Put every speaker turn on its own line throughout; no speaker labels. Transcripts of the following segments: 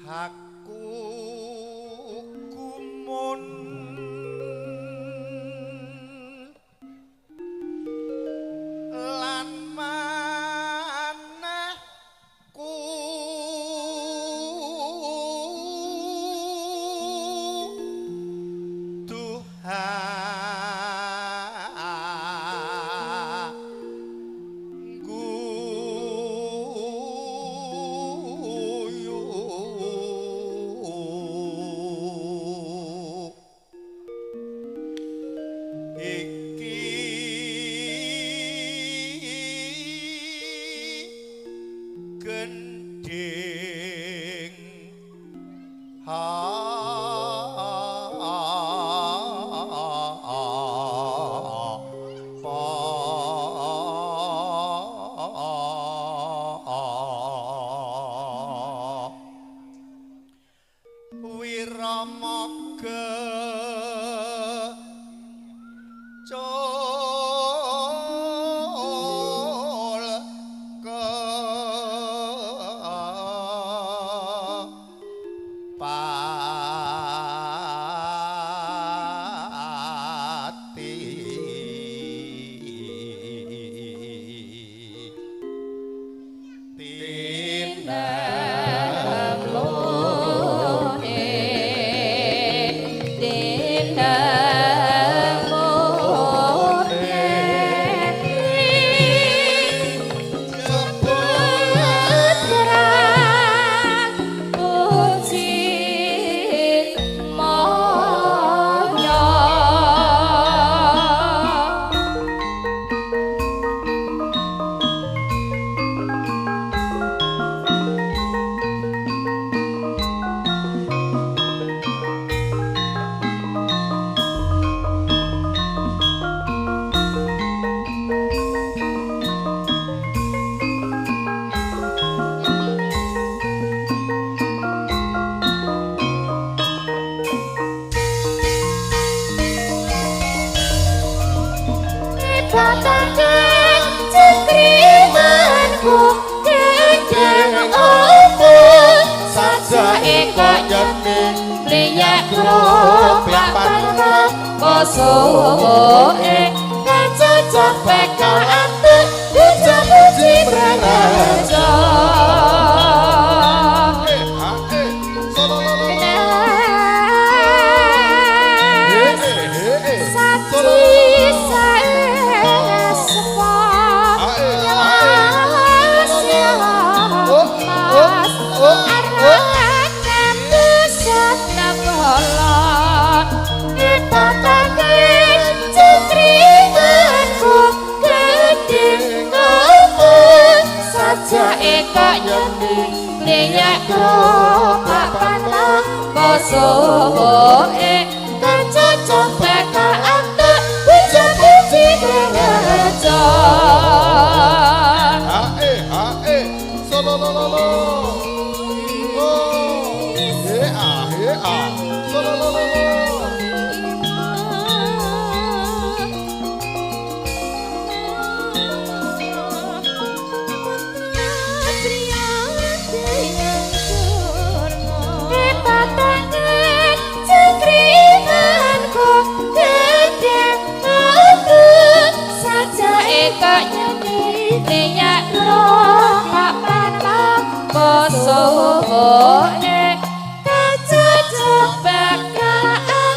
Aku gumun lan manehku Gending ha Wiramaga cul ke pati
Kosoe kacocok bekal antuk puja-puji praja. Kosoe kacocok bakal antuk puja-puji praja.
Hae hae solo lo lo lo. Oh he a he a solo lo lo lo.
Kosoe kacocok bakal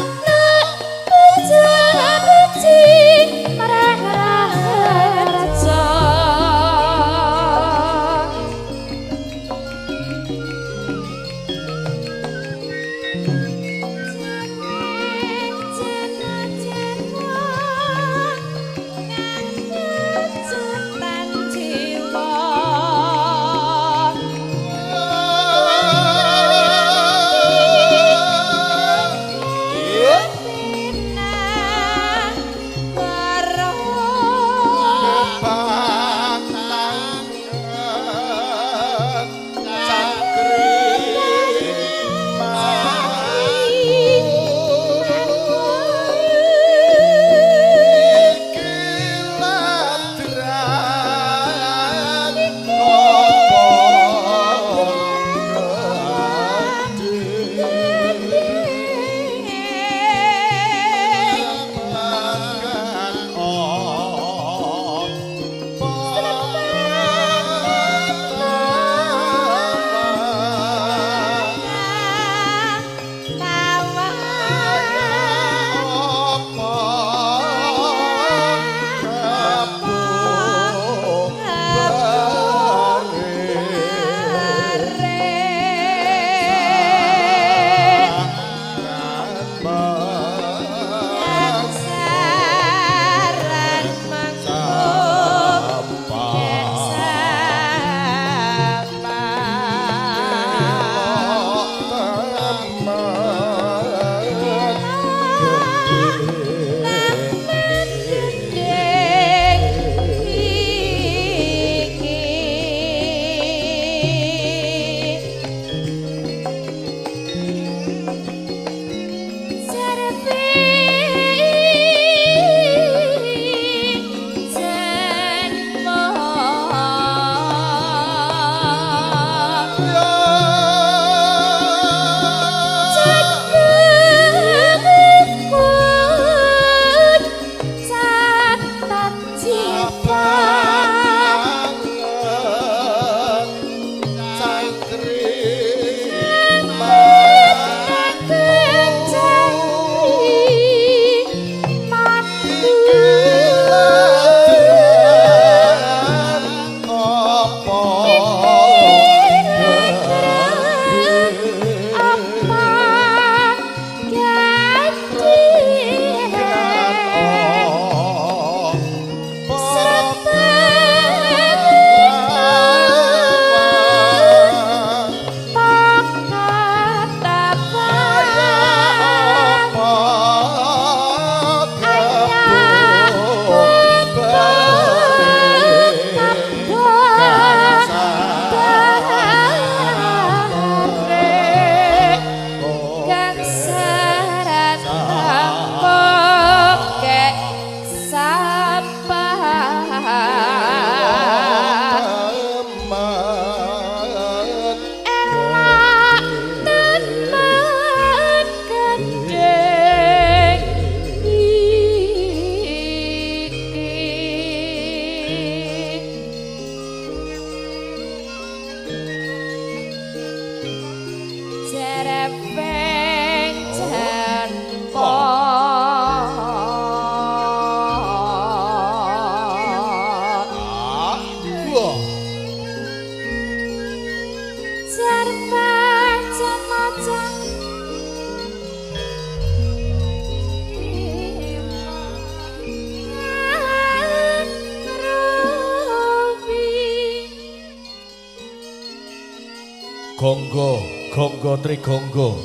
Gonggo, gonggo trigonggo.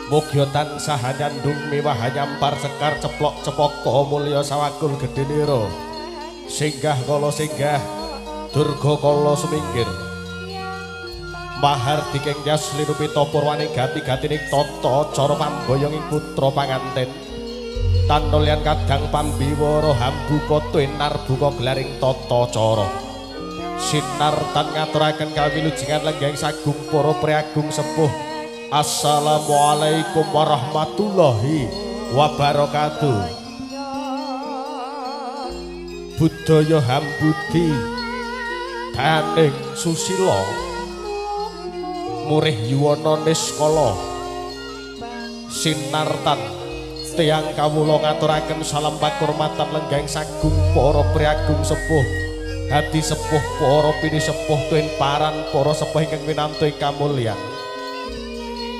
Mugya tansah nyandung miwah nyampar sekar ceplok cepaka mulya sawakul gedhenira. Singgah kala singgah, durga kala sumingkir. Mahardiking yas linupita purwane gati-gatining tata cara pamboyonging putra panganten. Tanulyan kadang pambiwara hambuka tuwin narbuka gelaring tata cara. Sinartan ngaturaken kawilujengan lenggahing sagung para priagung sepuh. Assalamualaikum warahmatullahi wabarakatuh. Budaya hambudi daning susila murih yuwana niskala. Sinartan tiyang kawula ngaturaken salam pakurmatan lenggahing sagung para priagung sepuh. Hadi sepuh para pini sepuh tuwin paran para sepuh ingkang winantu ing kamulyan.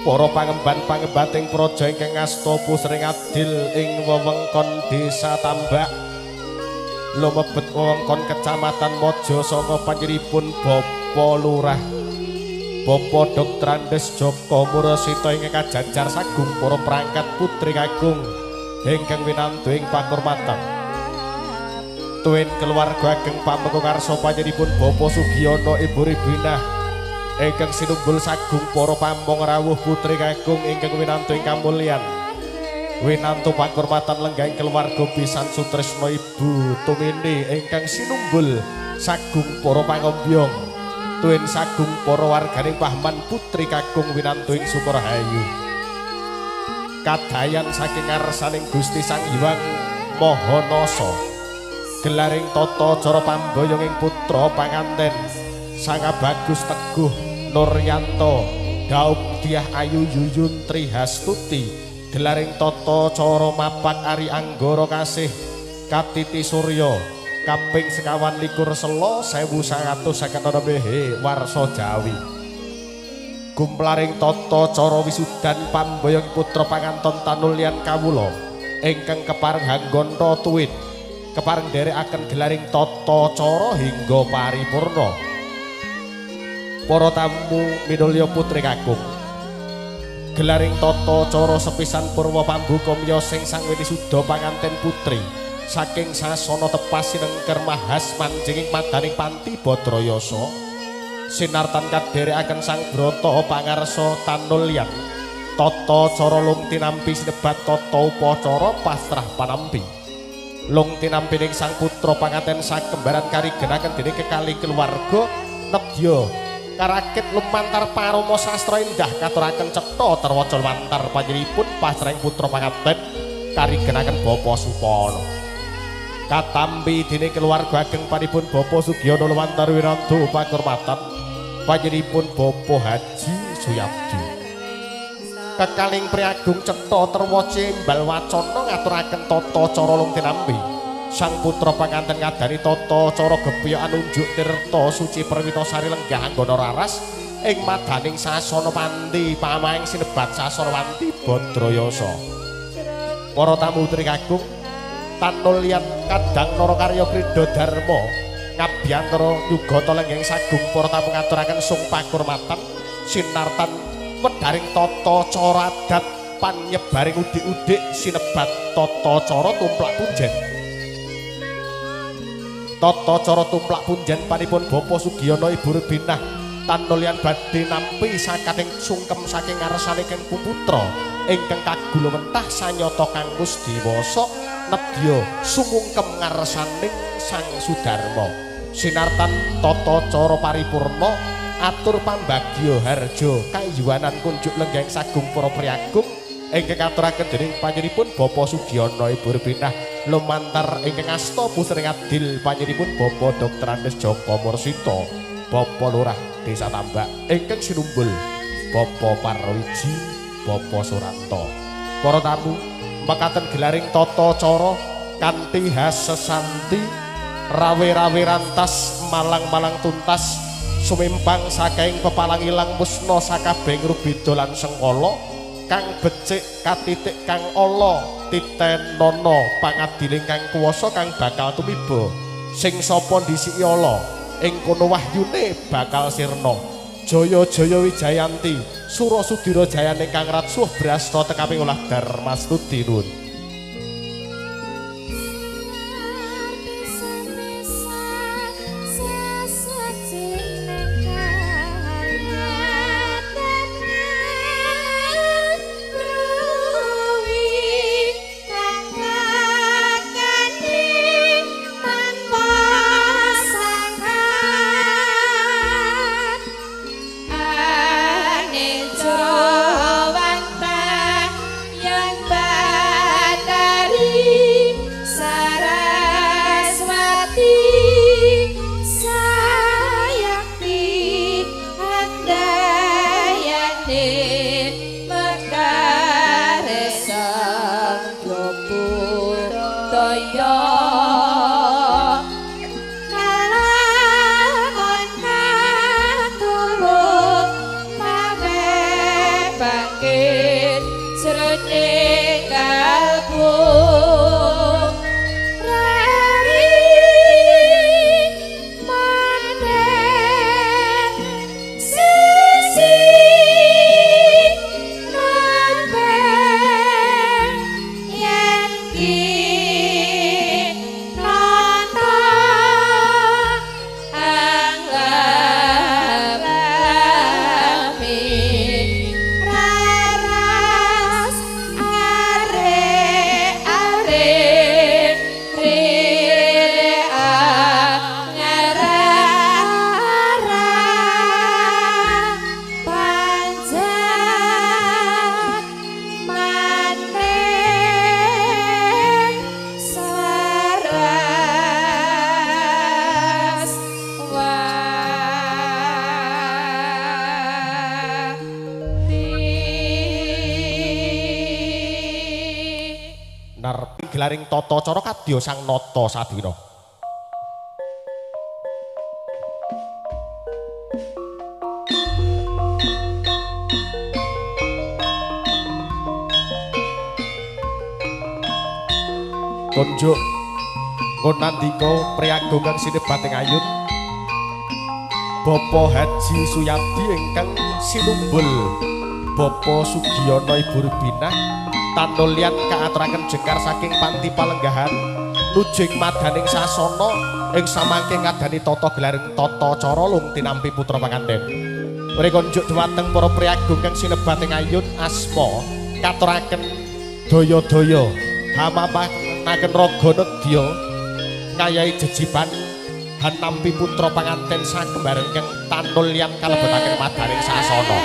Para pangemban-pangembating praja ingkang ngasta pusring adil ing wewengkon Desa Tambak lumebet wewengkon Kecamatan Mojosanga panjenenganipun Bapak Lurah Bapak Drs. Joko Mursita ingkang kajajar sagung para perangkat putri kakung ingkang winantu ing pakurmatan. Tuwin keluarga ageng pamengku karsa panjenenganipun Bapak Sugiyono Ibu Ribinah ingkang sinumbul sagung para pamong rawuh putri kakung ingkang winantu ing kamulyan. Winantu pakurmatan lenggahing keluarga pisan sutresna Ibu Tumini ingkang sinumbul sagung para pangombyong. Tuwin sagung para warganing Pahman putri kakung winantu ing Sukorahayu. Kadayan saking ngarsaning Gusti Sang Hyang Maha Nasa. Gelaring tata cara pamboyonging putra panganten Sanga Bagus Teguh Nuryanto Daup Diah Ayu Yuyun Trihastuti. Gelaring tata cara mapak Ari Anggara Kasih Katiti Surya kaping 25 Sela 1156 Warsa Jawi. Gumlaring tata cara wisudan pamboyong putra panganton tanulyan kawula ingkang kepareng hanggonta tuwin kepareng nderekaken gelaring tata cara hingga paripurna. Para tamu minulya putri kakung, gelaring tata cara sepisan purwa pambuka miyos sing sang wisuda panganten putri saking sasana tepas sinengker mahas manjinging madaning panti Badrayasa. Sinartan kadherekaken Sang Brata pangarsa tanulyan tata cara lung tinampi sinebat tata upacara pasrah panampi. Lung tinampining sang putra panganten sakembaran karigenaken dening kekalih keluarga nedya karakit lumantar parama sastra indah katuraken cetha terwaca lumantar panjenenganipun pasrahing putra panganten karigenaken Bapak Supono. Katampi dening keluarga ageng panipun Bapak Sugiyono lumantar wirantu pakurmatan panjenenganipun Bapak Haji Suyabdi. Kekaling priagung cetha terwaca embal wacana ngaturaken tata cara lung tinampi. Sang putra panganten ngadani tata cara gepyokan unjuk tirta suci perwitasari lenggah anggana raras ing madaning sasana panti pamahing sinebat sasana wanti Badrayasa. Para tamu putri kakung tanulyan kadang narakarya krida dharma ngabiyantara nyugata lenggahing sagung para tamu ngaturaken sung pakurmatan sinartan wedharing tata cara adat panyebaring udik-udik sinebat tata cara tumplak punjen. Tata cara tumplak punjen panipun Bapak Sugiyono Ibu Rubinah tanulyan badhe nampi sakating sungkem saking ngarsane keng putra ingkang kagulawentah sanyata kang Musdiwasa nedya sumungkem ngarsaning Sang Sudarma. Sinartan tata cara paripurna atur pambagya harja kayuwanan kunjuk lenggahing sagung para priagung ingkang katuraken dening panjenenganipun Bapak Sugiyono Ibu Rubinah lumantar ingkang asta pusring adil panjenenganipun Bapak Drs. Joko Mursita Bapak Lurah Desa Tambak ingkang sinumbul Bapak Parwiji Bapak Suranto. Para tamu mekaten gelaring tata cara kanthi hasesanti rawe-rawe rantas malang-malang tuntas sumimpang saking pepalang ilang musna sakabehing rubeda lan sengkala kang becik katitik kang ala titenana pangadiling kang kuwasa kang bakal tumiba sing sapa ndhisiki ala ing kono wahyune bakal sirna. Jaya Jaya Wijayanti Sura Sudira Jayane kang ratsuh brasta tekaping olah Darmastuti nuwun. Gelaring tata cara kadya sang nata sadina. Konjuk ngonandika priyaga kang sinebat ing ayun Bapak Haji Suyadi ingkang sinumbul Bapak Sugiyono Ibu Rubinah tanulyan kaaturaken jengkar saking panti palenggahan nujing madaning sasana ing samangke ngadani tata gelaring tata cara lung tinampi putra panganten. Mriko njuk dhumateng para priyaga kang sinebat ing ayun asma katuraken daya-daya hamapanaken raga nedya ngayahi jejiban hanampi putra panganten sakembaran kang tanulyan kalebetaken madaning sasana.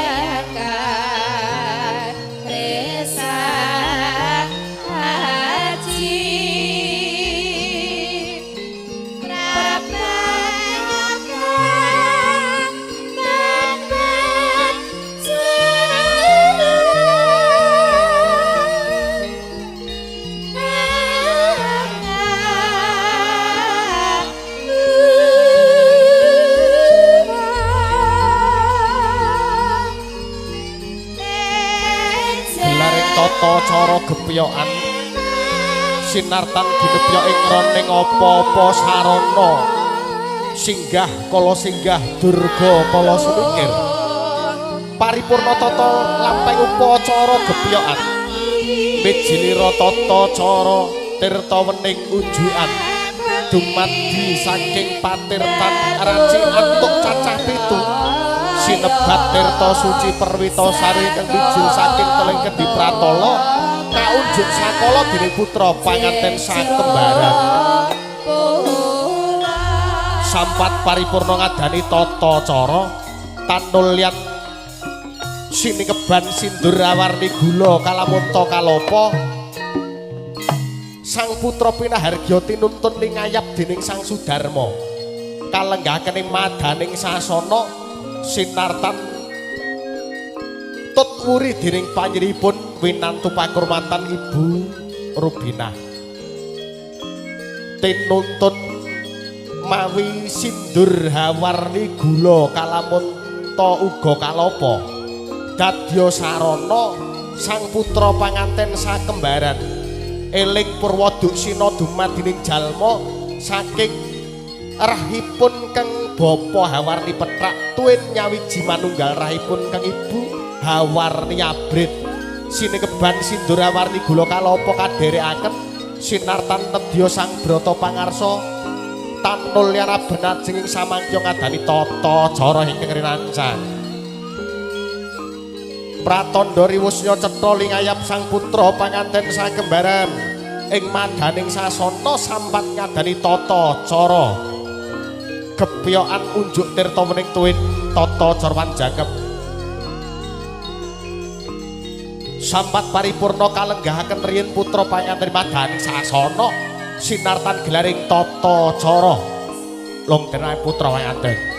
Tata cara gepyokan sinartan ginepyok ing roning apa-apa sarana singgah kala singgah durga kala sumikir paripurna tata lampeng upacara gepyokan mijilira tata cara tirta wening unjukan dumadi saking patirtan raci antuk cacah pitu sinebat tirta suci perwita sari kang wijil saking teleng kendi pratala kaunjuk sakala dening putra panganten sakembaran sampat paripurna ngadani tata cara tanulyat sinikeban sindur awarni gula kalamunta kalapa sang putra pinahargya tinuntun lingayap dening Sang Sudarma kalenggahaken ing madaning sasana sinartan tut wuri dening panyiripun winantu pakurmatan Ibu Rubinah tinuntun mawi sindur hawarni gula kalamunta uga kalapa dadya sarana sang putra panganten sakembaran eling purwa duksina dumadining jalma saking rahipun kang Bapa hawarni pethak tuwin nyawiji manunggal rahipun kang ibu hawarni abrit. Sinekeban sindur hawarni gula kalapa kadherekaken sinartan nedya sang brata pangarsa tanul yana benajeng ing samangkya ngadani tata cara ingkang rinancang. Pratandha riwusnya cetha lingayap sang putra panganten sakembaran ing madaning sasana sampat ngadani tata cara gepyokan unjuk tirta wening tuwin tata cara panjangkep. Sampat paripurna kalenggahaken riyin putra panganten madaning sasana sinartan gelaring tata cara longtenae putra panganten.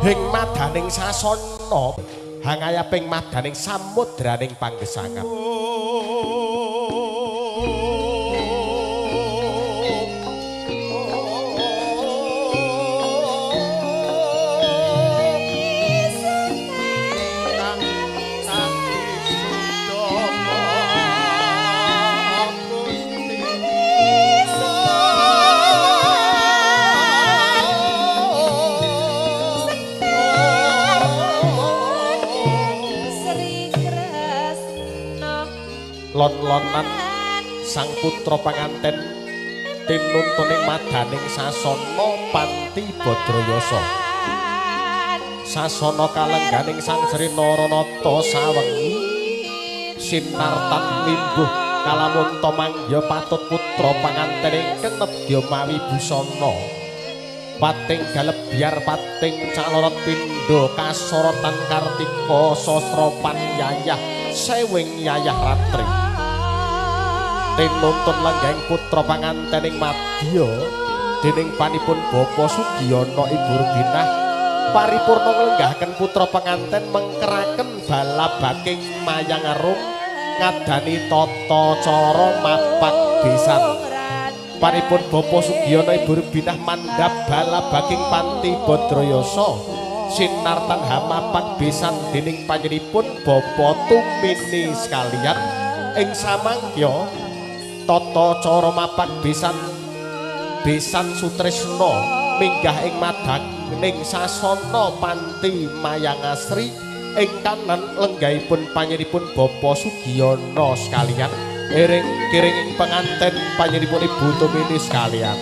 Hing madaning sasana hangayaping madaning samudraning panggesangan. Lon-lonan sang putra panganten tinuntuning madaning sasana panti Badrayasa. Sasana kalengganing Sang Sri Naranata sawengi sinartan limbuh kalamunta mangya patut putra panganten ingkang nedya mawi busana. Pating galebyar pating calana pindha kasorotan kartika sasrapan yayah sewing yayah ratri. Tinuntun lenggahing putra panganten ing madya dening panipun Bapa Sugiyana Ibu Rubinah paripurna nglenggahaken putra panganten mengkeraken balabaking mayang arum ngadani tata cara mapak besan. Panipun Bapa Sugiyana Ibu Rubinah mandhap balabaking panti Badrayasa sinartan hamapak besan dening panjenenganipun Bapa Tumini sekalian ing samangkya tata cara mapak besan besan sutresna minggah ing madaning sasana panti Mayangasri ing kanan lenggahipun panjenenganipun Bapa Sugiyana sekalian ering kiring penganten panjenenganipun Ibu Tumini sekalian.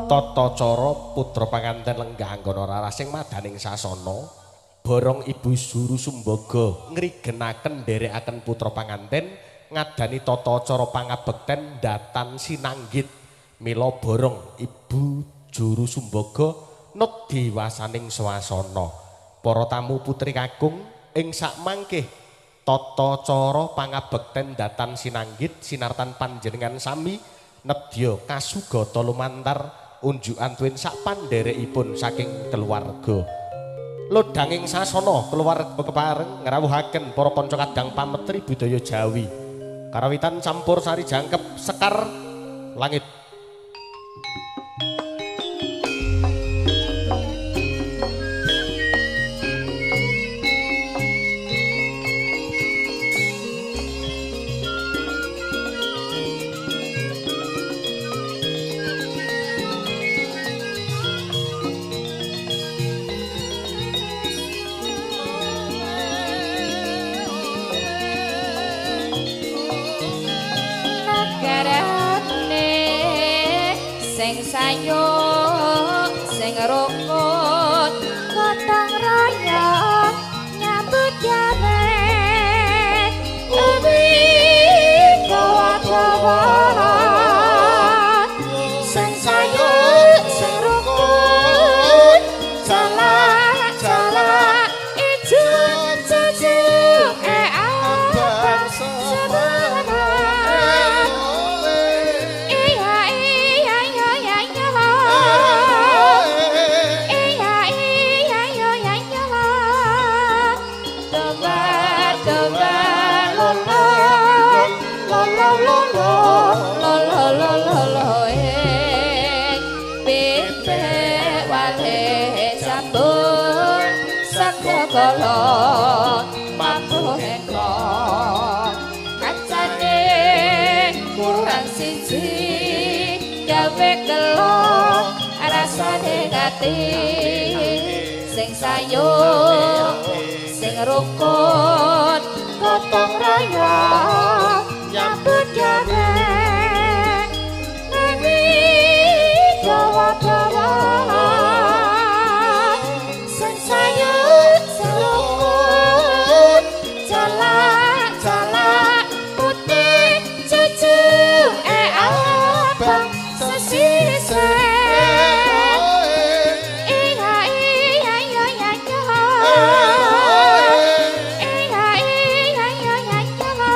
Tata cara putra panganten lenggah anggana rarasing madaning sasana borong Ibu Juru Sumbaga ngrigenaken nderekaken putra panganten ngadani tata cara pangabekten datan sinanggit. Mila borong Ibu Juru Sumbaga nedhi wasaning swasana. Para tamu putri kakung ing sakmangke tata cara pangabekten datan sinanggit sinartan panjenengan sami nedya kasugata lumantar unjukan tuwin sak pandherekipun saking keluarga. Lodhanging sasana keluarga kepareng ngrawuhaken para kanca kadang pametri budaya Jawi. Karawitan campur sari jangkep sekar langit.
Sing sayuk sing rukun gotong royong nyambut gawe uwi dawa-dawa. Sing sayuk sing rukun jalak-jalak ijo cucu abang semangat. Iya iya iya iya iya iya iya iya iya iya. Doba doba lo lo lo lo lo lo lo lo lo lo pipe wale campur sakokolo mampu engkong kancane kurang siji gawe gelo rasane ngati. Sing sayuk sing rukun gotong royong nyambut gawe nami dawa-dawa. Sing sayuk sing rukun jalak-jalak putih cucu abang sesise. Iya iya iya iya iya iya iya iya iya iya.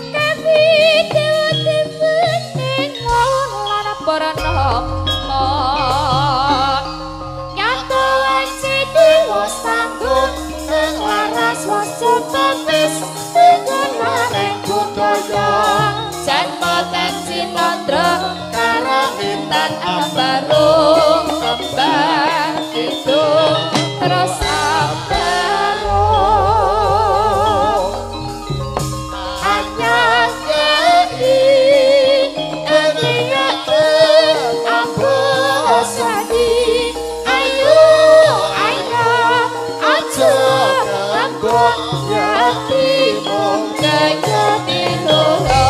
Kavi dewa dewa lan para nomo nyata wasi dewa sanggup ing laras waca papis tegenareng budaya janma cinandra karawitan ambarung kembang kidung terus ambarung anyar kei eniyate ambosadi ayo ayo aja kanggo yatimu kaya tiloro.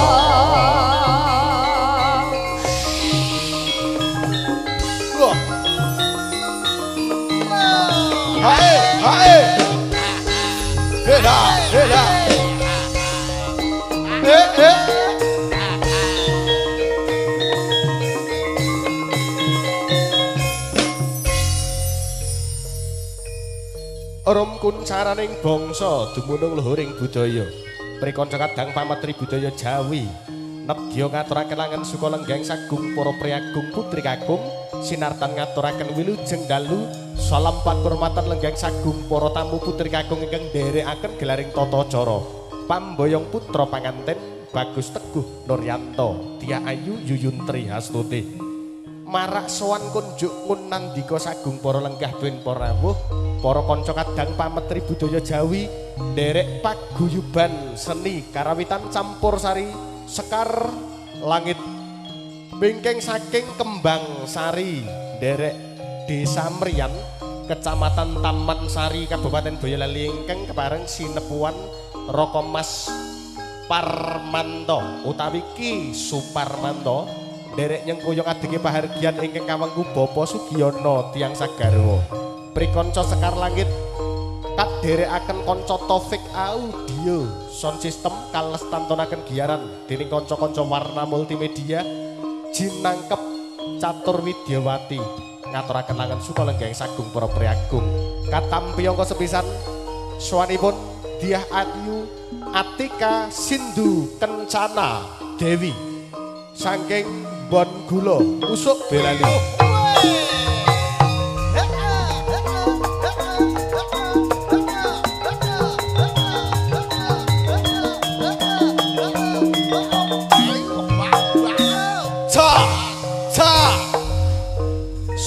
Hae hae heda heda eh eh.
Rum kuncaraning bangsa dumunung luhuring budaya. Prikanca kadang pametri budaya Jawi. Nedya ngaturaken langen suka lenggeng sagung para priagung putri kakung sinartan ngaturaken wilujeng dalu salam pakurmatan lenggeng sagung para tamu putri kakung ingkang nderekaken gelaring tata cara pamboyong putra panganten Bagus Teguh Nuryanto Tia Ayu Yuyun Tri Hastuti. Marak sowan kunjuk ngunandika sagung para lenggah tuwin para rawuh para kanca kadang pametri budaya Jawi nderek paguyuban seni karawitan campur sari sekar langit bingking saking Kembang Sari nderek Desa Merian Kecamatan Taman Sari Kabupaten Boyolali ingkang kepareng sinepuan Raka Mas Parmanto utawi Ki Suparmanto nderek nyengkuyung adege pahargyan ingkang kawengku Bapak Sugiyono tiyang sagarwa. Prikanca sekar langit kaderekaken kanca Taufik Audio sound system kalestantunaken giaran dening kanca-kanca warna multimedia jinangkep Catur Widyawati ngaturaken langen suka lenggeng sagung para priagung. Katampi angka sepisan sowanipun Diah Ayu Atika Sindu Kencana Dewi saking Bon Gula Usuk Boyolali.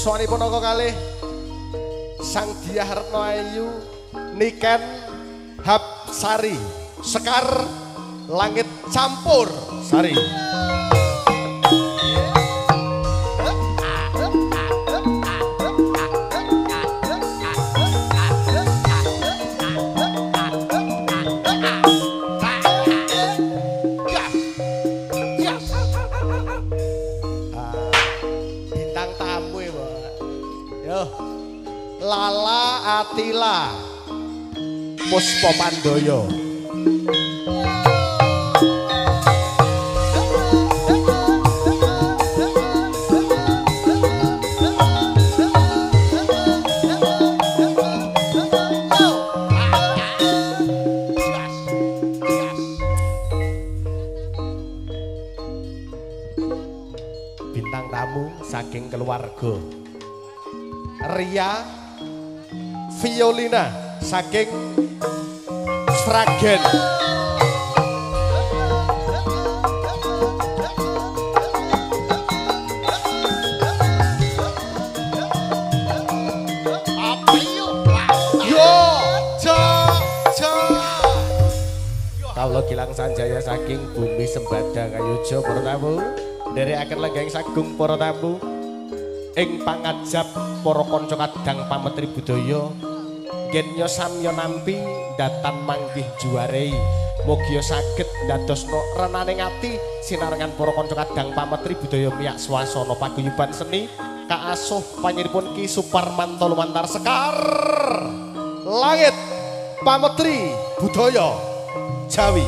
Sowanipun angka kalih Sang Diah Retno Ayu Niken Hapsari Sekar Langit Campur Sari. Lala Atila Puspa Pandaya. Bintang tamu saking keluarga Ria Violina saking Sragen.
Yo, ja, ja.
Kawula Gilang Sanjaya saking Bumi Sembada Kayuja para tamu, nderekaken lenggahing sagung para tamu ing pangajap para kanca kadang pametri budaya yen samya nampi datan manggih juwarei. Mugia saged ndadosna renaning ati sinarengan para kanca kadang pametri budaya miyak swasana paguyuban seni kaasuh panyiripun Ki Suparmanto lumantar Sekar
Langit Pametri Budaya Jawi.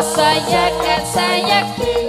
Sayakan sayak.